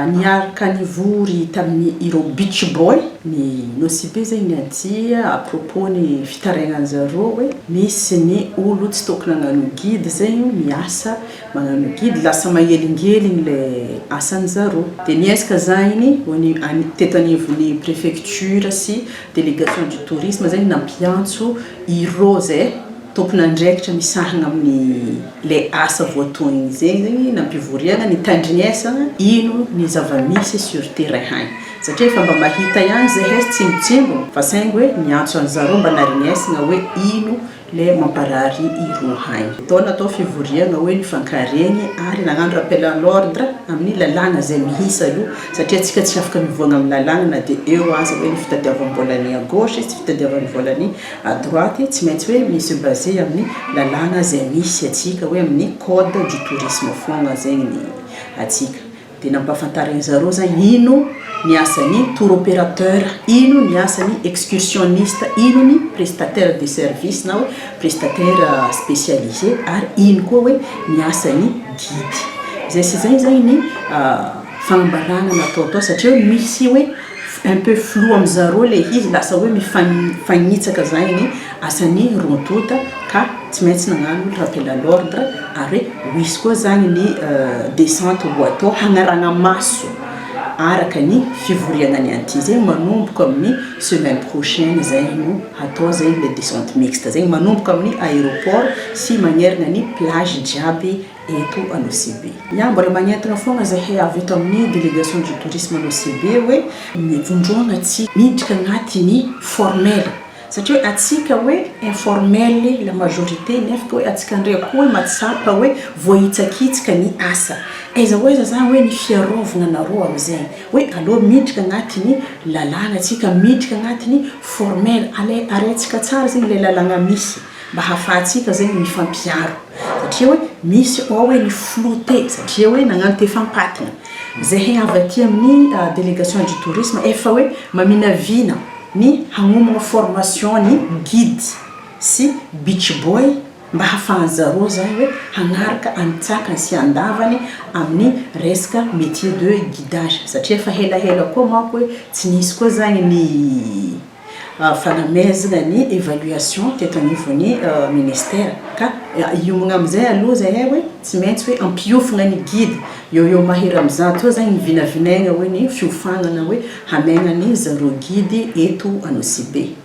Niaraka nivory tamin'ny ireo Beach Boy ny Nosy Be zegny ny aty à propos ny fitaraignan-jareo hoe misy ny olo tsy tokony hagnano guide zegny miasa magnano guide lasa mahelingeligny le asan-jareo. Dia niezaka zagny ny teto anivon'ny préfecture sy délégation du tourisme zegny nampiantso ireo zay tompon'andraikitra misahagna amin'ny le asa voatogniny zegny zegny nampivoriagna nitandrignesagna ino ny zava-misy sur terrain agny satria efa mba mahita ihany zahay tsimbotsimbony fa saingy hoe niantso an'zareo mba narignesagna hoe ino le mamparary ireo agny. Tao natao fivoriagna hoe nifankaregny ary nagnano rappel à l'ordre amin'ny lalàna zay mihisa aloha satria antsika tsy afaka mivoagna amin'ny lalàna na dia eo aza hoe ny fitadiavam-bolany à gauche sy fitadiavan'ny volany à droite, tsy maintsy hoe misy basé amin'ny lalàna zay misy atsika hoe amin'ny code du tourisme foagna zegny ny atsika. Dia nampahafantariny zareo zany ino ny asan'ny tour opérateur, ino ny asan'ny excursionniste, ino ny prestataire de service na hoe prestataire spécialisé ary ino koa hoe ny asan'ny guide. Zay sy zay zany ny fagnambarana nataotao satria hoe misy hoe un peu flou amizareo le izy, lasa hoe mifagnitsaka zany ny asan'ny rontota ka tsy maintsy nagnano rappel à l'ordre ary hoe hoisy koa zany ny descente ho atao hagnarana maso araka ny fivoriana ny anty zegny manomboka amin'ny semaine prochaine zay no hatao zegny le descente mixte zegny manomboka amin'ny aéroport sy magnerana ny plage jiaby eto Nosy Be. Ya, mbola magnentana foagna zahay avy eto amin'ny délégation du tourisme Nosy Be hoe mivondrona tsy miditra agnatin'ny formel satria hoe atsika hoe informel la majorité, nefa hoe atsika ndray koa hoe matsapa hoe voahitsakitsaka ny asa. Aiza ho aiza zany hoe ny fiarovana anareo amizay hoe aloha miditra agnatin'ny lalàna atsika, miditra agnatin'ny formel ale araitsika tsara zegny le lalàna misy mba hahafahantsika zegny mifampiaro satria hoe misy ao hoe ny flouté satria hoe nagnano tefampatana zahay avy aty amin'ny délégation du tourisme efa hoe maminavina ny hagnomana formation ny guide sy beach boy mba hahafahan'zareo zany hoe hagnaraka antsakany sy andavany amin'ny resaka métier de guidage satria efa helahela koa manko hoe tsy nisy koa zany ny fanamezana ny évaluation teto anivon'ny ministère ka iomagna amizay aloha zahay hoe tsy maintsy hoe ampiofagna ny guide eo eo mahery amizato eo zany ny vinavinaigna hoe ny fiofagnana hoe hamaigna ny zareo guide eto Nosy Be.